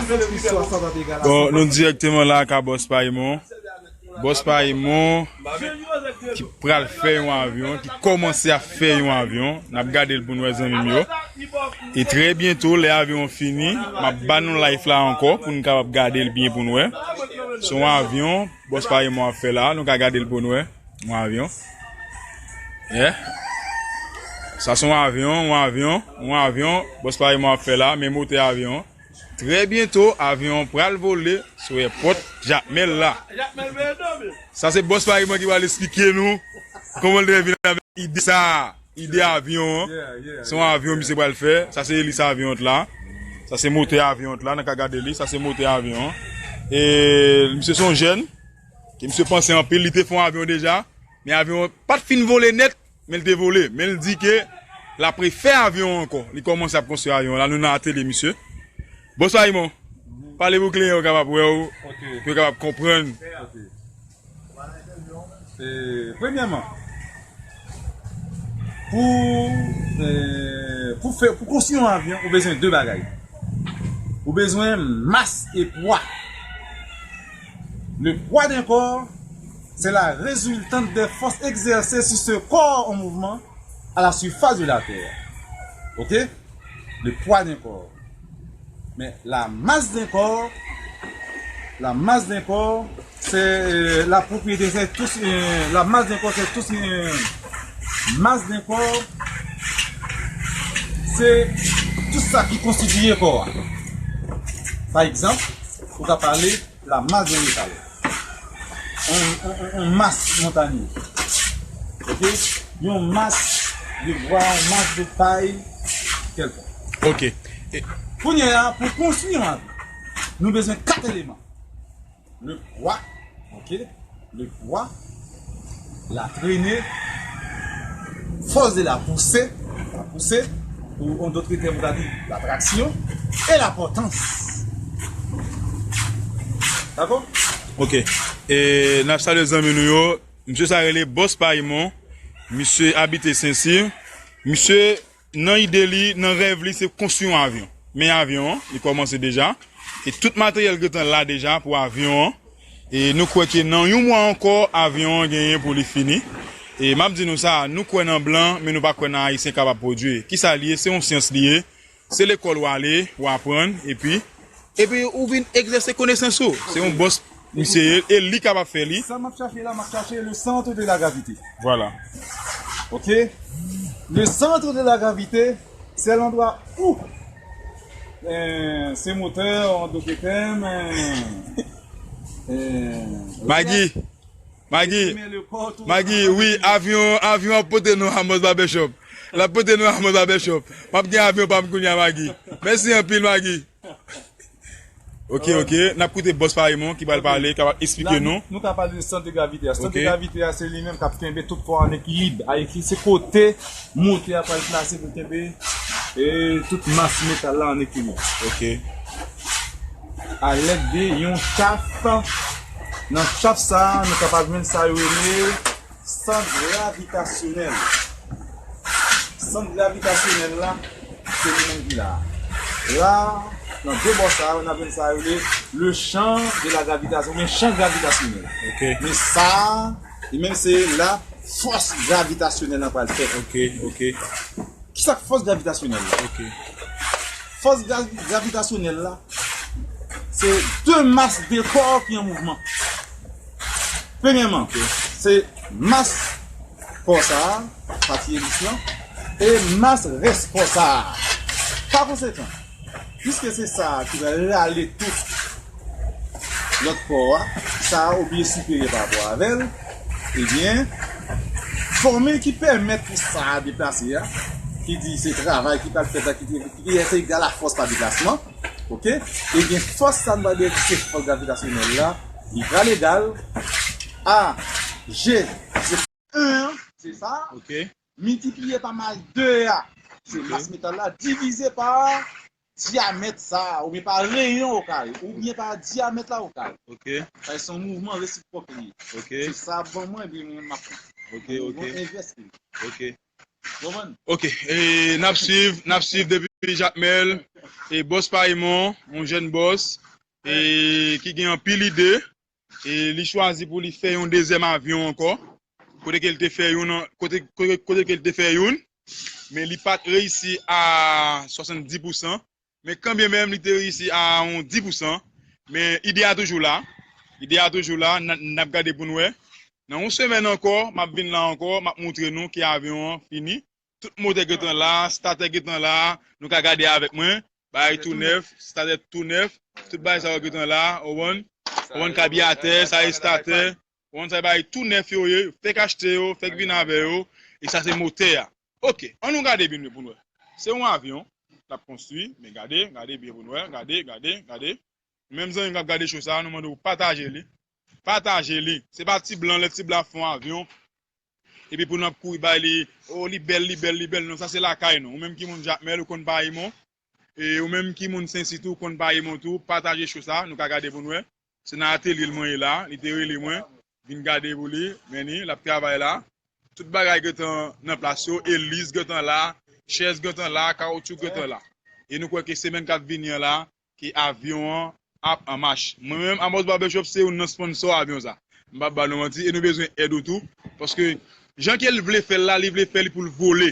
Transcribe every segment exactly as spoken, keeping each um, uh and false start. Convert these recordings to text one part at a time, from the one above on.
Bon, nou dirèkteman la ak Bòs Paymon. Bòs Paymon ki pral fè yon avyon, ki kòmanse ap fè yon avyon. N ap gade l pou n wè, zanmi m yo. E trè byento, lè avyon an fini, m ap ba nou live la ankò pou n kapab gade l byen pou n wè. Se yon avyon Bòs Paymon ap fè la, nou ka gade l pou n wè. Yon avyon. Yeah. Sa se yon avyon, yon avyon, yon avyon. Bòs Paymon ap fè la, men motè avyon an. Trè byento, avyon an pral vole sou èpòt Jakmèl la. Sa se Bòs Paymon ki pral esplike nou kòman l te vin avèk ide sa a, ide avyon an. Se yon avyon misye pral fè. Sa se elis avyon an la. Sa se motè avyon an la, n ka gade li. Sa se motè avyon an. E misye se yon jèn. Ke misye panse anpil, li te fè yon avyon deja, men avyon an pa t fin vole nèt, men l te vole. Men l di ke l ap refè avyon an ankò. Li kòmanse ap konstwi avyon an la, nou nan atelye misye. Bòs Paymon, pale pou kliyan yo kapab wè w, pou yo kapab konprann. E, premyèman, pou, e, pou fè, pou konstwi yon avyon, ou bezwen de bagay. Ou bezwen mas e pwa. Le poids d'un corps, c'est la résultante des forces exercées sur ce corps en mouvement à la surface de la Terre. OK? Le poids d'un corps. Mais la masse d'un corps, la masse d'un corps, c'est euh, la propriété, c'est tout, euh, la masse d'un corps, c'est tout, euh, masse d'un corps, c'est tout ça qui constitue le corps. Par exemple, ou ka pale la masse d'un métal. On, on, on, on mas montanye. OK? Yon mas de bwa, yon mas de pay, kèlkonk. OK. E kounye a, pou konstwi yon avyon, nou bezwen kat eleman. Le poids, OK? Le poids, la traînée, force de la poussée, la poussée, ou en d'autres termes, ou ka di la traction, et la portance. Dakò? OK. E n ap salye zanmi nou yo. Misye sa rele Bòs Paymon. Misye abite Sensi. Misye, nan ide li, nan rèv li, se konstwi yon avyon. Men avyon an, li kòmanse deja. E tout materyèl gentan la deja pou avyon an. E nou kwè ke nan yon mwa ankò, avyon an genyen pou li fini. E m ap di nou sa, nou kwè nan blan, men nou pa kwè nan Ayisyen kapab pwodui. Kisa li ye? Se yon syans li ye. Se lekòl w ale, w aprann, epi, epi ou vin egzèse konesans ou. Se yon bòs, misye ye, e li kapab fè li. Sa m ap chache la, m ap chache le centre de la gravité. Vwala. OK? Le centre de la gravité, c'est l'endroit où euh, ces moteurs, en d'autres termes, euh, euh, Maggie, Maggie, Maggie, wi, avyon, avyon ap pote nou Amos Barbershop. L ap pote nou Amos Barbershop. M ap gen avyon pa m kounye a, Maggie. Mèsi anpil, Maggie. OK, OK. N ap koute Bòs Paymon ki pral pale, ki ap eksplike nou. Nou ka pale de sant de gravite a. Sant de gravite a, se li menm k ap kenbe tout kò an ekilib. A, se kote motè a pral plase pou kenbe e tout mas metal la an ekilib. OK. A lèd de yon chaf. Nan chaf sa a, nou kapab jwenn sa yo rele sant gravitasyonèl. Sant gravitasyonèl la, se li menm ki la. La, nan de bò sa yo, n ap jwenn sa yo rele le champ de la gravitation, oubyen chan gravitasyonèl. OK. Men sa, li menm se la fòs gravitasyonèl nan pral fèt. OK, OK. Kisa k fòs gravitasyonèl la? OK. Fòs gra- gravitasyonèl la, se de mas de kò ki an mouvman. Premyèman, se mas kò sa a, pati elis lan, e mas rès kò sa a. Pa konsekan, piske se sa a ki va rale tout lòt kò a, sa a oblije siperye pa rapò avè l, ebyen, fòmil ki pèmèt pou sa a deplase a, ki di se travay ki pral fèt la, ki, ki, ki se egal a fòs pa deplasman, OK? Ebyen, fòs sa nou va di ki se fòs gravitasyonèl la, li pral egal a G, se en an, se sa, OK, miltipliye pa mas de a, se mas metal la, divize pa dyamèt sa a, oubyen pa reyon okare, oubyen pa dyamèt la okare. OK. Sa se yon mouvman resipwòk li ye. OK. Se sa ban mwen, ebyen mwen m ap pran. OK, yon mouvman envès li. OK. Ou konprann? Ok, e n ap swiv, n ap swiv depi Jakmèl, e bòs Payemon, yon jèn bòs, e ki gen anpil ide, e li chwazi pou li fè yon dezyèm avyon ankò, kote ke l te fè youn, an- kote, kote, kote ke l te fè youn, men li pa t reyisi a swasanndis pousan, men kanmenm li te reyisi a yon dis pousan, men ide a toujou la, ide a toujou la, n a- n ap gade pou n wè. Nan yon semèn ankò, m ap vin la ankò, m ap montre nou ke avyon an fini. Tout motè gentan la, statè gentan la, nou ka gade avèk mwen, bagay tou nèf, statè tou nèf, tout bagay sa yo gentan la, ou konprann? Ou konprann, kabyatè, sa e statè, ou konprann, sa e bagay tou nèf yo ye, fèk achte yo, fèk vin avè yo, e sa se motè a. Ok, ann nou gade byen pou n wè. Se yon avyon, l ap konstwi, men gade, gade byen pou n wè, gade, gade, gade. Menm zanmi k ap gade cho sa, nou mande w pataje li. Pataje li. Se pa ti blan, lè ti blan ap fè yon avyon, epi pou n ap kouri bay li, oh, li bèl, li bèl, li bèl. Non, sa se lakay nou. Ou menm ki moun Jakmèl, ou konn Payemon. E ou menm ki moun Sensi tou, ou konn Payemon tou, pataje cho sa, nou ka gade pou n wè. Se nan atelye l mwen ye la, li te rele mwen, vin gade pou li, men ni, l ap travay la. Tout bagay gentan nan plas yo, eliz gentan la, chèz gentan la, kawoutchou gentan la. E nou kwè ke semèn k ap vini an la, ke avyon an ap an mach. Mwen menm, Amos Barbershop se youn nan sponsò avyon sa. M p ap ba nou manti, e nou bezwen èd ou tou. Paske, jan ke l vle fè l la, li vle fè li pou l vole.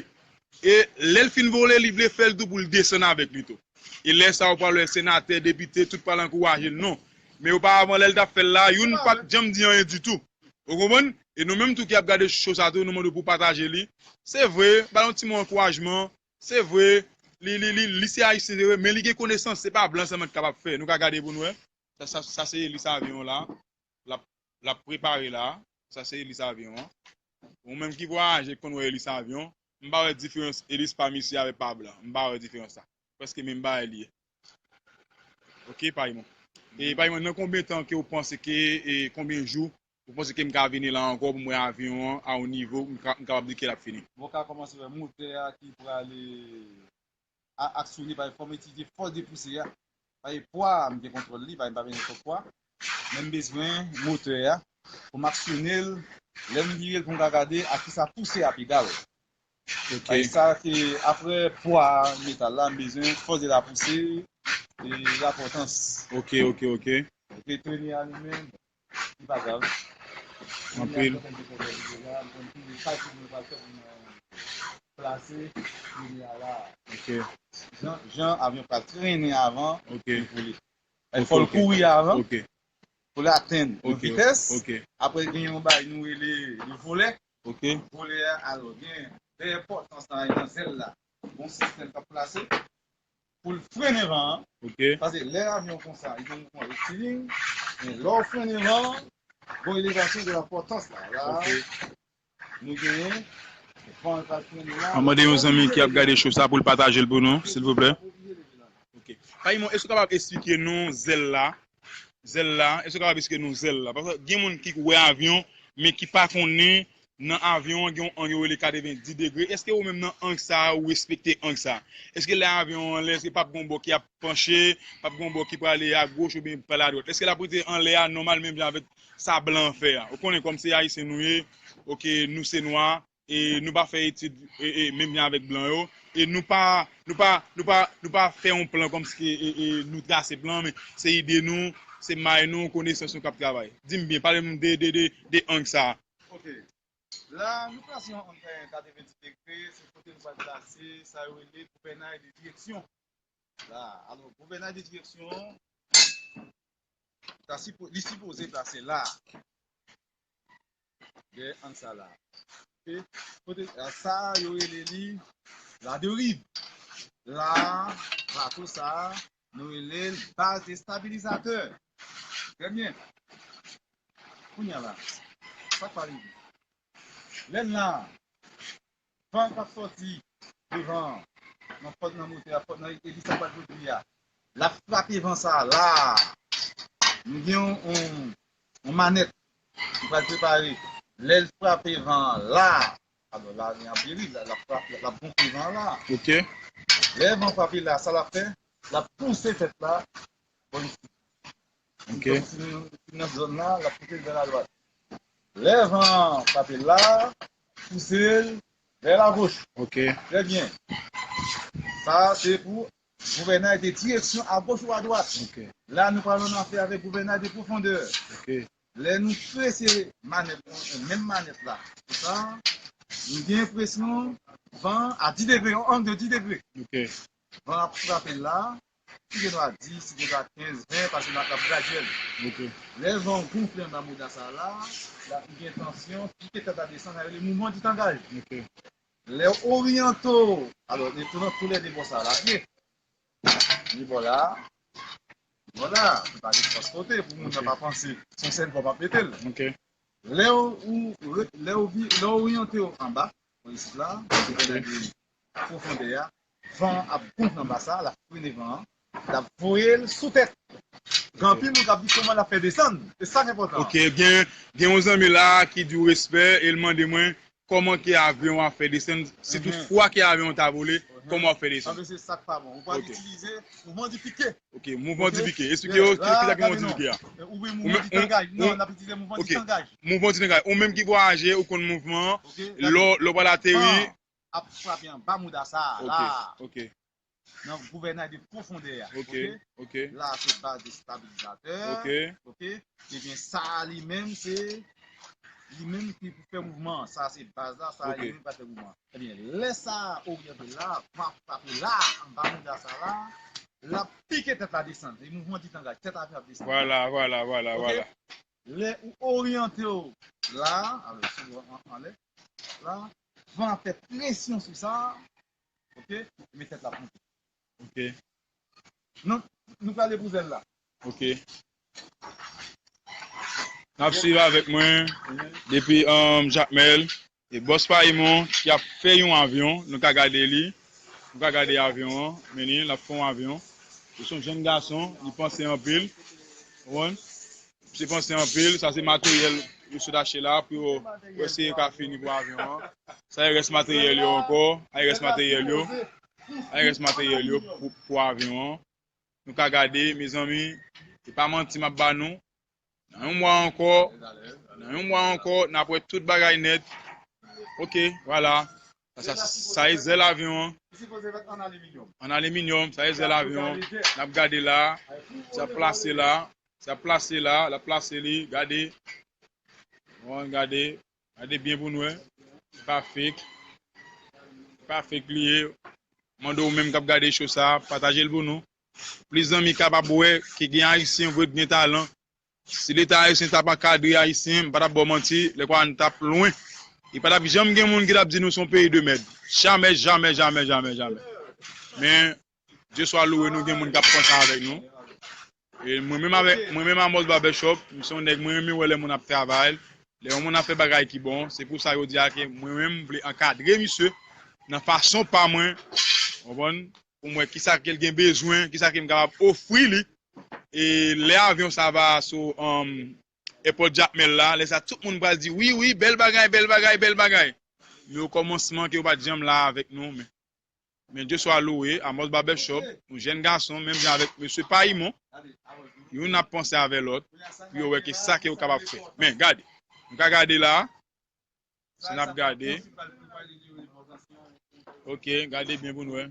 E lè l fin vole, li vle fè l tou pou l desann avèk li tou. E lè sa a, ou pral wè senatè, depite, tout pral ankouraje l, non. Men oparavan, lè l t ap fè l la, youn pa t janm di anyen ditou. Ou konprann? E nou menm tou ki ap gade cho sa tou, nou mande w pou pataje li. Se vre, ba l yon ti mo ankourajman. Se vre, li, li, li, li se ayisyen, se vre, men li gen konesans, se pa blan sèlman ki kapab fè. Nou ka gade pou n wè. Sa, sa, sa se elis avyon an la. L ap, l ap prepare la. Sa se elis avyon an. Ou menm ki vwayaje, k konn wè elis avyon, m pa wè diferans elis pa misye avèk pa blan. M pa wè diferans sa. Prèske menm bagay li ye. Ok, Payemon. E Payemon, nan konbyen tan ke w panse ke, e konbyen jou, ou panse ke m ka vini la ankò pou m wè avyon an a yon nivo, m ka, m kapab di ke l ap fini? Bon, w ka kòmanse wè motè a ki prale a- aksyone, paske fò m etidye fòs de pouse a. Paske pwa a, m gen kontwòl li, paske m pa gen nenpòt pwa. Men m bezwen motè a pou m aksyone l. Lè m vire l pou m ka gade a kisa pouse a pedal. Ok. Paske sa ke apre pwa metal la, m bezwen fòs de la pouse e la pòtans. Ok, ok, ok. Ok, trene a li menm, li pa grav. Anpil. Trene a, m konn ki kote li deja, m konn ki kalkil mwen pral fè pou mwen plase trene a la. Ok. Jan, jan avyon pral trennen avan, ok, pou li. Ok, fò l, ok, kouri avan, ok, pou l atenn yon, ok, vitès. Ok. Apre, gen yon bagay nou rele le volè. Ok. Volè a, alò, gen dèyè pòtans la, nan zèl la, gon sistèm k ap plase pou l frennen van an. Ok. Paske lè avyon konsa, li gen mouvman rektiling, men lè w frennen van an, gon elevasyon de la pòtans la. La, ok, nou genyen van an k ap frennen la. An mande yon zanmi ki ap gade cho sa pou l pataje l pou nou, silvouplè. Ok. Payemon, èske w kapab eksplike nou zèl la? Zèl la, èske w kapab eksplike nou zèl la? Paske gen moun ki wè avyon, men ki pa konnen nan avyon an gen yon ang yo rele katrevenndis degre. Èske ou menm nan ang sa a, ou respekte ang sa a? Èske lè avyon an anlè, èske p ap gen yon bò ki ap panche, p ap gen yon bò ki prale agoch oubyen prale adwat? Èske l ap rete anlè a nòmal menm jan avèk sa blan an fè a? Ou konnen kòm se ayisyen nou ye, oke, nou se nwa, e nou pa fè etid, e, e, menm jan avèk blan yo, e nou pa, nou pa, nou pa, nou pa fè yon plan kòmsi ke, e, e, nou trase plan, men se ide nou, se may nou, konesans nou k ap travay. Di m byen, pale m de, de, de, de ang sa a. Ok. La, nou trase yon ang katrevenndis degre, se kote nou pral plase sa yo rele gouvènay de direksyon. La, alò, gouvènay de direksyon, ta sipo-, li sipoze plase la. Dèyè ang sa la. Ok? Kote, a, sa, yo rele li la deriv. La, bato sa, nou rele l baz estabilizatè. Trè byen. Kounye a la, sa k pral rive? Lè n la, van k ap sòti devan an, nan pòt, nan motè a, pòt nan elis la pral pwodui a, l ap frape van sa a la. Nou gen yon, yon, yon manèt nou pral prepare. Lè l frape van an la, alò la, li ap deriv la, l ap frape, l ap gonfle van an la. Ok. Lè van frape la, sa l ap fè? L ap pouse tèt la bò isit. Ok. Kòmsi nou, nou nan zòn la, l ap pouse l vè ladwat. Lè van an frape l la, pouse l, Vers la gauche. Ok. Très bien. Sa, se pou gouvènay de direksyon, a goch ou a dwat. Ok. La, nou pral nan afè avèk gouvènay de pwofondè. Ok. Lè nou prese manèt, menm manèt la, konsa, nou gen enpresyon van a dis degre, yon ang de dis degre. Ok. Van ap frape la, si gen dwa dis, si gen dwa kenz, ven, paske n ap gradyèl. Ok. Lè van gonfle anba mouda sa la, la gen tansyon, pike tèt la desann, sa rele mouvman di tangaj. Ok. Lè w oryante w, alò, li tou nan tou lè de bò sa la, pye. Li bò la, li bò la, se pa nenpòt kote, pou moun nan pa panse se yon sèl bò m ap mete l. Ok. Lè w, ou re- lè w vi- lè w oryante w anba, isit la, pwofondè a, van ap gonfle anba sa, l ap frene van an, l ap voye l sou tèt. Gen anpil moun k ap di kòman l ap fè desann, e sa k enpòtan. Ok, gen gen yon zanmi la ki di w respè e l mande mwen kòman ke avyon an fè desann, si tout fwa ke avyon an ta vole, kòman w ap fè desann. Anben se sa k pa bon. Ou pral itilize mouvman di pike. Ok, mouvman di pike. Esplike yo ki sa ki mouvman di pike a. Ou vle mouvman di tangaj. Non, n ap itilize mouvman di tangaj. Mouvman di tangaj. Ou menm ki vwayaje, ou konn mouvman an. Lè w pral ateri. Ap frape anba mouda sa a la. Ok. Nan gouvènay de pwofondè a. Ok. Ok. La se baz de estabilizatè. Ok. Ok. Ebyen sa a li menm se li menm ki pou fè mouvman an. Sa se baz la, sa a li menm ki pa fè mouvman an. Ebyen lè sa a oryante la, va frape la, anba mouda sa la, l ap pike tèt la desann. Se mouvman di tangaj, tèt avyon ap desann. Vwala, vwala, vwala, vwala. Lè ou oryante w la, alò si w an- anlè la, van ap fè presyon sou sa, ok, men tèt la ap monte. Ok. Non, nou prale pou zèl la. Ok. N ap swiv avèk mwen depi um, Jakmèl. E bòs Payimon ki ap fè yon avyon, nou ka gade li. Nou ka gade avyon an, men li, l ap fè yon avyon. Li se yon jèn gason, li panse anpil. Ou konprann? Misye panse anpil, sa se materyèl yo sot achte la pou yo wè si yo ka fini pou avyon an. Sa e rès materyèl yo ankò, sa e rès materyèl yo. Sa e rès materyèl yo pou, pou avyon an. Nou ka gade, mezanmi, se pa manti m ap ba nou. Nan yon mwa ankò, nan yon mwa ankò, n ap wè tout bagay nèt. Ok, vwala. Sa, sa, sa e zèl avyon an. An aliminyòm, sa e zèl avyon an. N ap gade la. Sa plase la. Sa plase la. L ap plase li. Gade. Bon, gade. Gade byen pou n wè. Se pa fake. Se pa fake li ye. Mande w menm k ap gade show sa, pataje l pou nou. Plis zanmi kapab wè ke gen Ayisyen vre ki gen talan. Si Leta ayisyen t ap ankadre Ayisyen, m pa t ap ba w manti, lè kwa n t ap lwen. E pa t ap janm gen moun ki t ap di nou se yon peyi de mèd. Jamè, jamè, jamè, jamè, jamè. Men, Dye swa louwe, nou gen moun k ap panse avèk nou. E mwen menm avèk, mwen menm Amos Barbershop, m se yon nèg mwen renmen wè lè moun ap travay. Lè yon moun ap fè bagay ki bon, se pou sa yo di a ke mwen menm m vle ankadre misye nan fason pa mwen. Ou konprann? Pou m wè kisa ke l gen bezwen, kisa ke m kapab ofri li. E lè avyon sa va sou um, èpòt Jakmèl la, lè sa tout moun pral di wi, wi, bèl bagay, bèl bagay, bèl bagay. Men o kòmansman ke yo pa t janm la avèk nou, men, men Dye swa louwe, Amos Barbershop, yon jèn gason, menm jan avèk mesye Payimon, youn ap panse avè lòt, pou yo wè ke sa ke yo kapab fè. Men, gade, nou ka gade la, si n ap gade. Ok, gade byen pou n wè.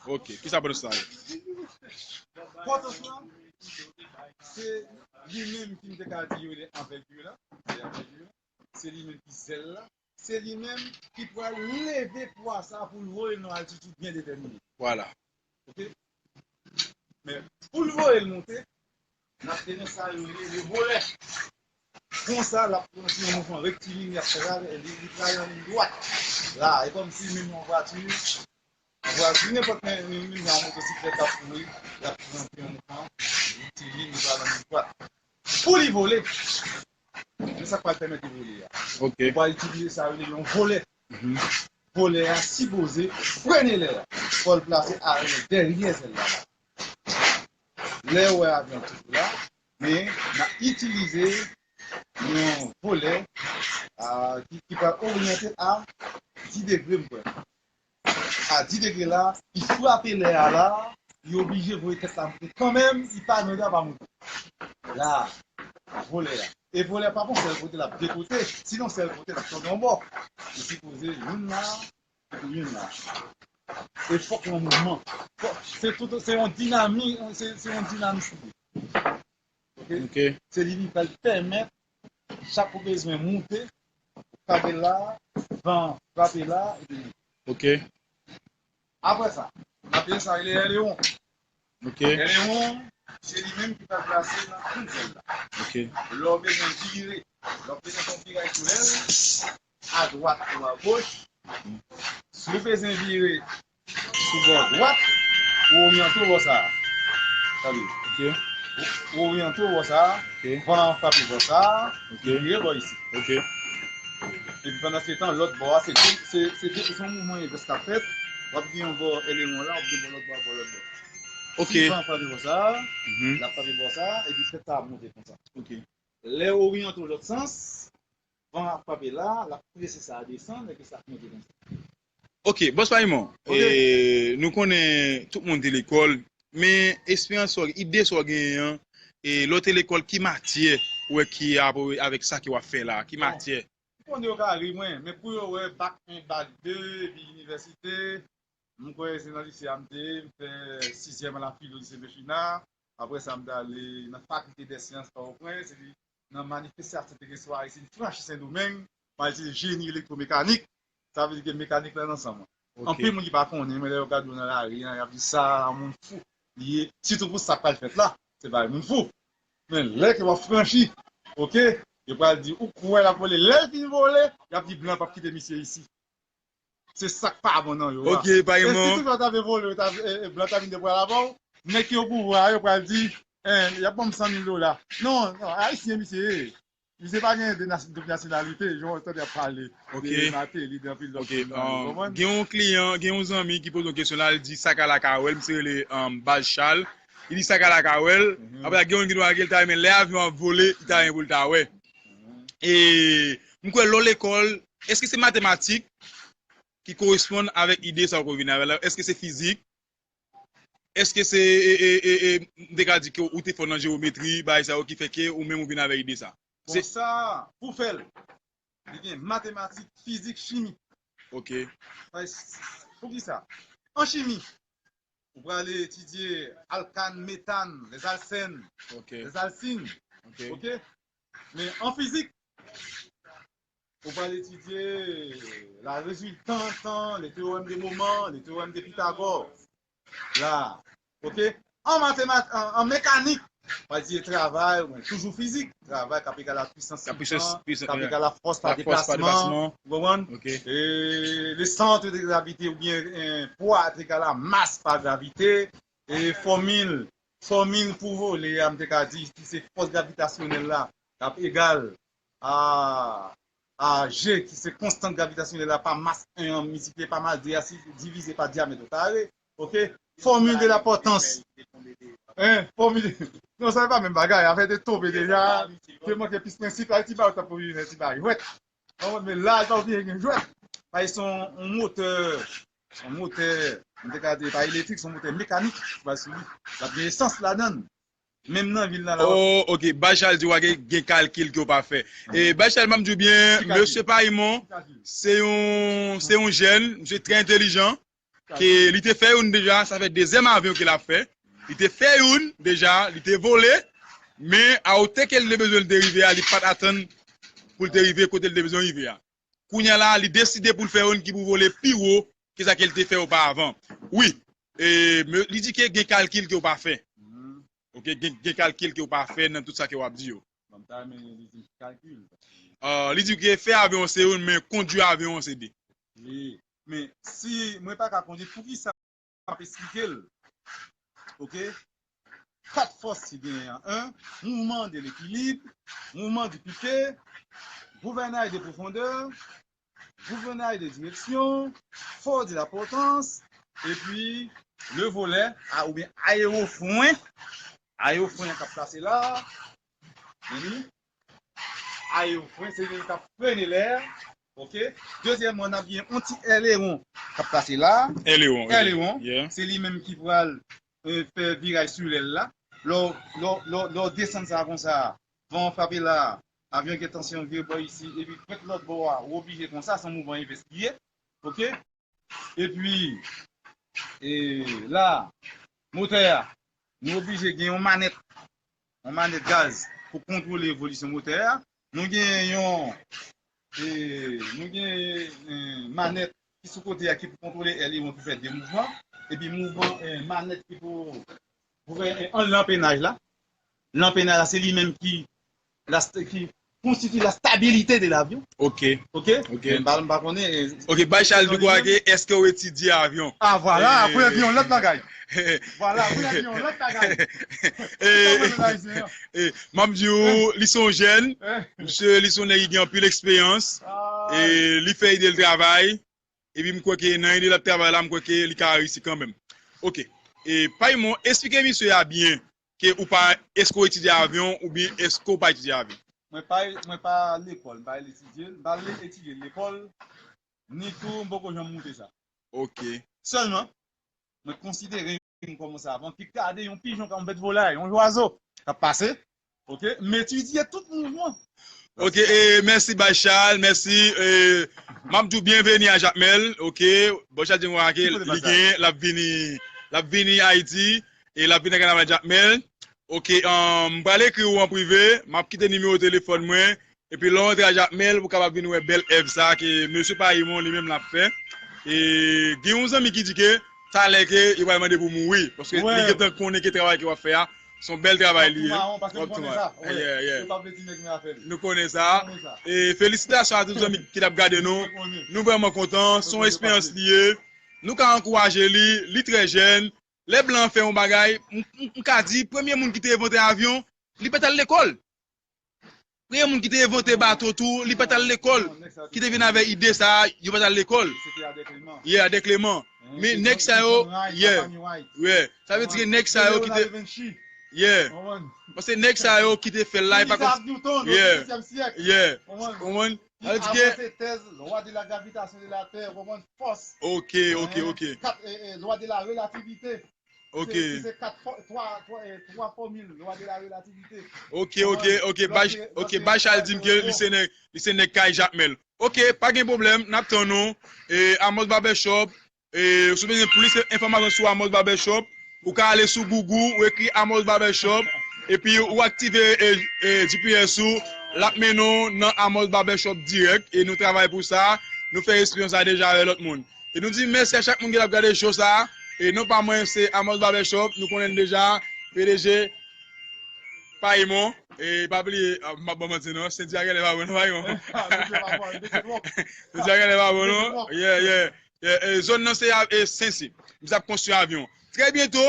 Ok, kisa pòtans la ye? Pòtans la, se li menm ki m te ka di yo le anvègir la, se anvègir la, se li menm ki zèl la, se li menm ki pral leve pwa sa pou l voye l nan altitid byen detèmine. Vwala. Ok? Men pou l voye l monte, n ap gen sa yo rele le volè. Konsa, l ap pran yon mouvman rektilini, l ap travay, li, li travay an liy dwat. La, e kòmsi menm yon vwati, yon vwati, nenpòt men, menm, menm jan yon motosiklèt ap kouri, l ap pran yon mouvman rektilini, li pral an liy dwat. Pou li vole, se sa k pral pèmèt li vole a. Ok. Ou pral itilize sa yo rele yon volè. Volè a sipoze frene lè a. Fò l plase aryè dèyè zèl la. Lè ou wè avyon toujou la, men n ap itilize yon volè a, ki, ki pral oryante a dis degre, m kwè. A dis degre la, li frape lè a la, li oblije voye tèt la monte kanmenm, li pa mande a pa monte. La, volè a. E volè a pa gon sèl kote l ap dekote, si l yon sèl kote l ap tonbe yon bò. Li sipoze youn la, epi youn la. E fòk yon mouvman. Fòk, se tout, se yon dinami, se, se yon dinamis li ye. Ok? Se li ki pral pèmèt chak ou bezwen moute, ou kage la, van frape la, epi moute. Apre sa, n ap gen sa rele elewon. Elewon, se li menm ki pral plase nan koun zèl la. Lè w bezwen vire, lè w bezwen fè yon viraj sou lèl, adwat ou agoch, si w bezwen vire sou bò dwat, ou oryante w bò sa a. Tande. Ou, ou oryante w bò sa a, van an frape bò sa a, li vire bò isit. Epi pandan se tan, lòt bò a, se de, se, se de, se yon mouvman envès k ap fèt. W ap gen yon bò elewon la, w ap gen bò lòt bò a, bò lòt bò. Si van an frape bò sa a, l ap frape bò sa a, epi tèt sa ap monte konsa. Lè w oryante w lòt sans, van ap frape la, l ap prese sa a desann, epi sa ap monte konsa. Ok, Bòs Paymon, e, nou konnen tout moun te lekòl, men esperyans sa w, ide sa w genyen an, e, lè w te lekòl, ki matyè ou wè ki apre avèk sa ke w ap fè la, ki matyè? M konnen yo ka ri mwen, men pou yo wè bak en, bak de, epi inivèsite, m kwè se nan lise a m te ye, m fè sizyèm a la filo lise Mechina. Apre sa, m t ale nan Fakilte dè Syans Pòtoprens, epi nan manifestasyon te gen sou Ayiti, m franchi Sendomeng, m al etidye jeni elektwomekanik, sa vle di ke mekanik la nan san mwen. Anpil moun ki pa konnen, men lè yo gade w nan lari a, y ap di sa, yon moun fou li ye. Sitou pou sa k pral fèt la, se pa yon moun fou. Men lè ke w ap franchi, ok, yo pral di, ou kwè l ap vole. Lè l fin vole, y ap di blan p ap kite misye isi. Se sa k pa bon nan yo a. Ok, pa gen mò. E si tout lòt ta vle vole, ta, e, e, blan ta vin depi avè w, nèg ki o pouvwa a, yo pral di, en, y ap ban m san mil dola. Non, non, Ayisyen misye ye. Misye pa gen de nas-, doub nasyonalite, jan w tande ap pale de Martelly, de anpil lòt moun nan, ou konprann? Gen yon kliyan, gen yon zanmi ki poze yon kesyon la, li di Sakala ka wè l, misye rele, um, Baz Charles. Li di Sakala ka wè l. Apre, gen yon ki di l ta renmen lè avyon ap vole, li ta renmen pou l ta wè. E m kwè lè w lekòl, èske se matematik ki koresponn avèk ide sa w ko vin avè la? Èske se fizik? Èske se, e, e, e, e, m te ka di ke ou te fò nan jewometri, bagay sa yo ki fè ke ou menm ou vin avèk ide sa? Bon, sa, pou fè l, li gen matematik, fizik, chimi. Ok. Poukisa? An chimi, ou prale etidye alkàn, metàn, lèzalsèn, lèzalsin. Ok. Men an fizik, ou pral etidye la résultante, le théorème de Moman, le théorème de Pythagore. La, ok? An matemat-, an, an mekanik, ou pral etidye travay, ou toujou fizik, travay k ap egal a pwisans, k ap egal a fòs pa deplasman, ou konprann? E le centre de gravité oubyen, eh, pwa k egal a mas pa gravite, e fòmil, fòmil pou vole a, m te ka di, ki se fòs gravitasyonèl la, k ap egal a, a G, ki se konstant gravitasyonèl la, pa mas en an miltipliye pa mas de a, si divize pa dyamèt o kare, ok? Fòmil de la pòtans. Hein? Fòmil de, non, sa se pa menm bagay, afè te tonbe deja, te manke plis prensip, la, ti bagay, ou t ap oblije fè ti bagay jwèt. Konprann? Men la, li pa oblije gen jwèt. Paske se yon, yon motè, yon motè, m te ka di, pa elektrik, se yon motè mekanik ki pral sou li. L ap gen esans ladan l. Menm nan vil la, la. Oh, ok. Bachal di w gen, gen kalkil ke w pa fè. E Bachal, m ap di w byen, mesye Paymon, se yon, se yon jèn, misye trè entelijan. Ke li te fè youn deja, sa fè dezyèm avyon ke l ap fè. Li te fè youn deja, li te vole, men a wote ke l te bezwen l te rive a, li pa t atann pou l te rive kote l te bezwen rive a. Kounye a la, li deside pou l fè youn ki pou vole pi wo ke sa ke l te fè oparavan. Wi, e, men li di ke gen kalkil ke w pa fè. Ok, gen, gen kalkil ke w pa fè nan tout sa ke w ap di yo. Bon, m ta renmen li di m ki kalkil. Ah, li di ke fè avyon se youn, men kondui avyon an se de. Wi, men si mwen pa ka kondui, poukisa m ap esplike l? Ok? Kat fòs ki genyen an, en, mouvman de lekilib, mouvman di pike, gouvènay de pwofondè, gouvènay de direksyon, fò de la pòtans, epi le volè, a, oubyen ayewofren, ayewofren k ap plase la, men li, ayewofren, se li k ap frene lè a, ok? Dezyèmman, n ap gen yon ti elewon k ap plase la. Elewon, ok. Elewon, yeah. Se li menm ki pral, eh, fè viraj sou lèl la. Lè w, lè w, lè w, lè w desann sa konsa, van an frape la, avyon gen tansyon vire bò isi, epi fèt lòt bò a, ou oblije konsa, se yon mouvman envès li ye. Oke? Epi, e, la, motè a, nou oblije gen yon manèt, yon manèt gaz pou kontwole evolisyon motè a. Nou gen yon, e, nou gen, e, manèt ki sou kote a ki pou kontwole aileron pou fè de mouvman. Epi mouvman, e, manèt ki pou, pou fè, e, an lanpenaj la. Lanpenaj la, se li menm ki, la, ki konstitye la stabilité de l'avion. Ok. Ok? Ok. Men m pa, m pa konnen, e, Ok, bay Charles Ducois ke, èske w etidye avyon? Ah, voilà, e, pou yon lòt bagay. Voilà, pou yon lòt bagay. E, Sa mwen menm ayisyen an. E, m ap di w, li se yon jèn, Eh. misye, li se yon nèg ki gen anpil eksperyans, Ah. e li fè ide l travay, epi m kwè ke nan ide l ap travay la, m kwè ke li ka reyisi kanmenm. Ok. E, Paymon, eksplike misye a byen, ke ou pa, èske w etidye avyon, oubyen èske w pa etidye avyon? Mwen pa, mwen pa lekòl, m pa al etidye, m pa al etidye lekòl, ni tou, m poko janm moute sa. Ok. Sèlman, mwen konsidere m kòm yon savan ki gade yon pijon, yon bèt volay, yon zwazo k ap pase. Ok? M etidye tout mouvman. Ok, e, mèsi Bay Charles, mèsi. E, m ap di w byenveni a Jakmèl. Ok? Bay Charles di m ke Ki kote li Bay Charles? gen, l ap vini, l ap vini Ayiti, e l ap vini nan kanaval Jakmèl. Ok, um, m pral ekri w an prive, m ap kite nimewo telefòn mwen, epi lè w antre a Jakmèl, ou kapab vin wè bèl èv sa ke mesye Paymon li menm l ap fè. E gen yon zanmi ki di ke talè ke yo pral mande pou mouri, paske Wè. li gentan konnen ke travay ke w ap fè a, se yon bèl travay li ye. Mawon, paske nou konnen sa. Wè. Yeah, yeah. Yo pa vle di nèg nan afè li. Nou konnen sa. Nou konnen sa. E felisitasyon a tout zanmi ki t ap gade nou. Nou konnen. Nou vrèman kontan, se yon eksperyans li ye. Nou ka ankouraje li, li trè jèn. Lè blan fè yon bagay, m, m, m ka di, premye moun ki te envante avyon, li pa t al lekòl. Premye moun ki te envante bato tou, li pa t al lekòl. Ki te vin avèk ide sa a, yo pa t al lekòl. Ye, Adè Kleman. Men nèg sa yo, ye. Ye. Sa vle di ke nèg sa yo ki te, ye. Paske nèg sa yo ki te fè l la, e pa kòm, ye. Ye. Konprann? Sa vle di ke avanse tèz lwa de la gravitasyon de la tè, konprann? Fòs. Ok, ok, ok. Kat, e, e, lwa de la relativite. Ok. Se, se kat fò-, twa, twa, e, twa fòmil lwa de la relativite. Ok, ok, ok. Bay Charles di m ke li se nèg, li se nèg kay Jakmèl. Ok, pa gen pwoblèm, n ap tann ou. E, Amos Barbershop, e, si w bezwen plis enfòmasyon sou Amos Barbershop, ou ka ale sou Google, ou ekri Amos Barbershop, epi ou aktive, e, e, G P S ou, l ap mennen w nan Amos Barbershop dirèk, e nou travay pou sa, nou fè eksperyans la deja avèk lòt moun. E nou di mèsi a chak moun ki t ap gade show sa a. E non pa mwen, se Amos Barbershop. Nou konnen l deja. P D G Paymon. E pa bliye, ah, m ap ba w manti non. Senti a genlè pa bon non, Paymon. Senti a genlè pa bon non. Yeah, yeah. Yeah, e, zòn nan se a, e, Sensi. Misye ap konstwi avyon. Trè byento,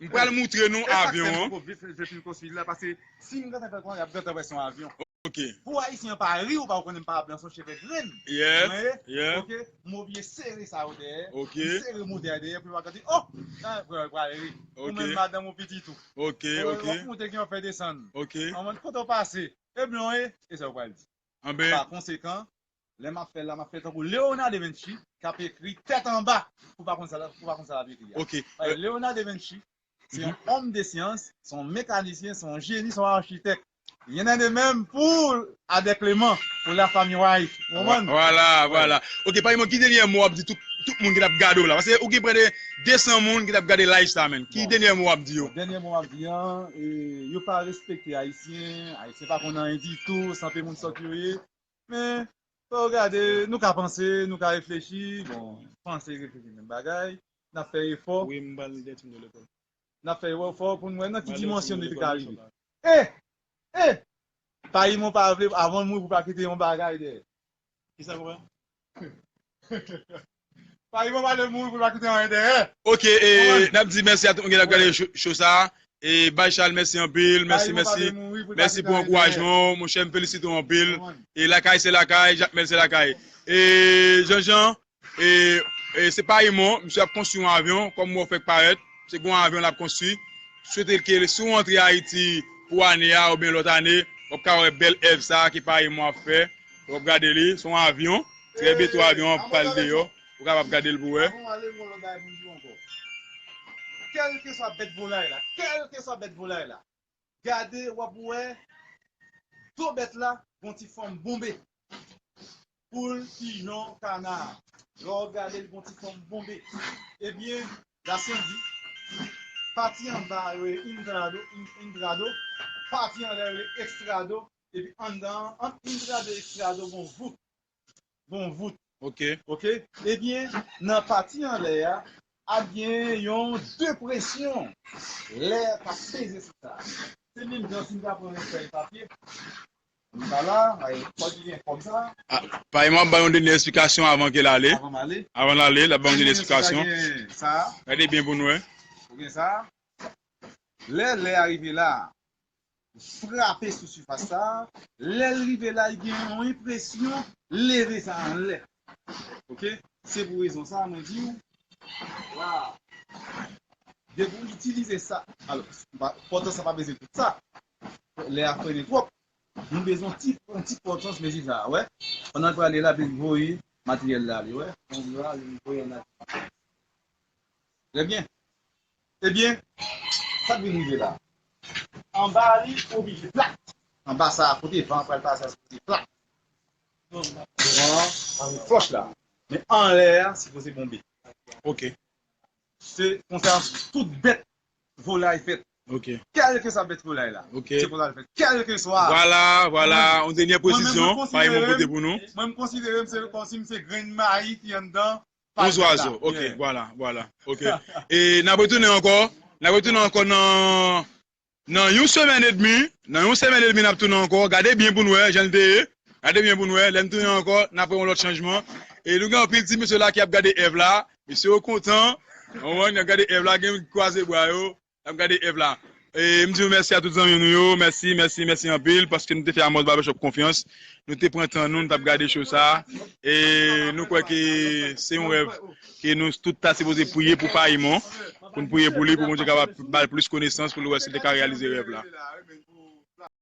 m pral moutre nou avyon an. E sa k fè m twò vle fè, fè fin konstwi la, paske si m gentan fè l konnen, y ap gentan wè se yon avyon. Ok. Pou Ayisyen an pa ri, ou pa konnen m pa blan, se yon cheve grenn. Yeah, yeah. Ok, m oblije sere sa yo dèyè. Ok. M sere motè a dèyè, pou yo pa gade, oh, nan, pou yo pral ri. Ou menm madanm ou pitit ou. Ok, ok. W ap monte ki yon fè desann. Ok. An mwen, kote w pase? E blan w ye? E sa yo pral di. Anben. Pa konsekan, lè m ap fè l la, m ap fè l tankou Leonardo da Vinci, k ap ekri tèt anba, pou pa konn sa l ap, pou pa konn sa l ap ekri a. Ok. Paske Leonardo da Vinci, se yon homme de science, se yon mekanisyen, se yon jeni, se yon achitèk. Rien n'est de même pou Adè Kleman, pou la famille Wright. Ou konprann? Vwala, vwala. Ok, Paymon, ki dènye mo w ap di tout, tout moun ki t ap gade w la? Paske ou gen prè de de san moun ki t ap gade live sa, menn. Ki dènye mo w ap di yo? Dènye mo m ap di an, e, yo pa respekte Ayisyen, Ayisyen pa konn anyen ditou, se anpil moun sòt yo ye. Men, fò w gade, nou ka panse, nou ka reflechi. Bon, panse, reflechi menm bagay. N ap fè efò. Wi, m pral dètounen lekòl. N ap fè efò pou n wè nan ki dimansyon nou te ka rive. Eh! Eh! Paymon pa vle, avan l mouri, pou pa kite yon bagay dèyè. Kisa, konpè? Paymon pa vle mouri pou l pa kite anyen dèyè. Ok, e, n ap di mèsi a tout moun ki t ap gade show, show sa a. E, Bay Charles, mèsi anpil. Mèsi, mèsi. Mèsi pou ankourajman w, monchè, m felisite w anpil. E, lakay se lakay, Jakmèl se lakay. E, Jean Jean, e, e, se Paymon, misye ap konstwi yon avyon, kòm ou fèk parèt, se gon avyon l ap konstwi. Swete ke si w antre Ayiti pou ane a oubyen lòt ane, w ap ka wè bèl èv sa a ke Paymon ap fè. W ap gade li, se yon avyon. Trè byento avyon an pral deyò. Ou kapab gade l pou wè. Avan w ale, m gen yon lòt bagay pou m di w ankò. Kèlkeswa bèt volay la, kèlkeswa bèt volay la, gade, w ap wè, do bèt la, gon ti fòm bonbe. Poul, pijon, kana. Lè w gade l, gon ti fòm bonbe. Ebyen, la se di, pati anba yo rele intrado, in- intrado, pati anlè yo rele extrado, epi anndan an, ant intrado e extrado, gon vout. Gon vout. Ok. Ok? Ebyen, nan pati anlè a, ap gen yon depresyon. Lè a k ap peze sou sa. Se menm jan si m ta pran yon fèy papye, m ta la, ay, fò di gen kòm sa. Ah, pa m ap ba yon dènye esplikasyon avan ke l ale. Avan m ale. Avan l ale, l ap ba yon dènye esplikasyon. Sa gen sa. Gade byen pou nou wè. Ou gen sa. Lè lè a rive la, frape sou sifas sa, lè l rive la, li gen yon enpresyon leve sa anlè. Ok? Se pou rezon sa, mwen di w, la, depi w itilize sa, alò, pòtans sa pa bezwen tout sa. Lè a frennen twòp, nou bezwen ti, yon ti pòtans mezi sa, wè. Pandan l prale la, epi voye materyèl la ale, wè. Pandan l voye ann ale. Trè byen. Ebyen, sa k vin rive la? Anba li oblije plat. Anba sa a, kote van an pral pase a, se kote plat. Van an avèk flòch la. Men anlè a, sipoze bonbe. Ok. Se konsa tout bèt volay fèt. Ok. Kèlkeswa bèt volay la. Ok. Se konsa l fèt. Kèlkeswa. Vwala, vwala. Yon dènye presizyon, pa yon pote pou nou. Mwen, m konsidere m se kòmsi m se grenn mayi ki anndan. Yon zwazo. Ok, vwala, vwala. Ok. E n ap retounen ankò. N ap retounen ankò nan, nan yon semèn edmi. Nan yon semèn edmi, n ap tounen ankò. Gade byen pou n wè jan l te ye. Gade byen pou n wè. Lè n tounen ankò, n ap wè yon lòt chanjman. E nou gen anpil ti mesye la ki ap gade èv la. Mesye yo kontan. Ou konprann? Y ap gade èv la, gen kwaze bra yo. N ap gade èv la. E m di nou mèsi a tout zanmi nou yo. Mèsi, mèsi, mèsi anpil paske nou te fè Amos Barbershop konfyans. Nou te pran tan nou, nou t ap gade show sa. E nou kwè ke se yon rèv ke nou tout ta sipoze priye pou Payimon. Pou n priye pou li, pou Bondye kapab ba l plis konesans, pou l wè si l te ka reyalize rèv la.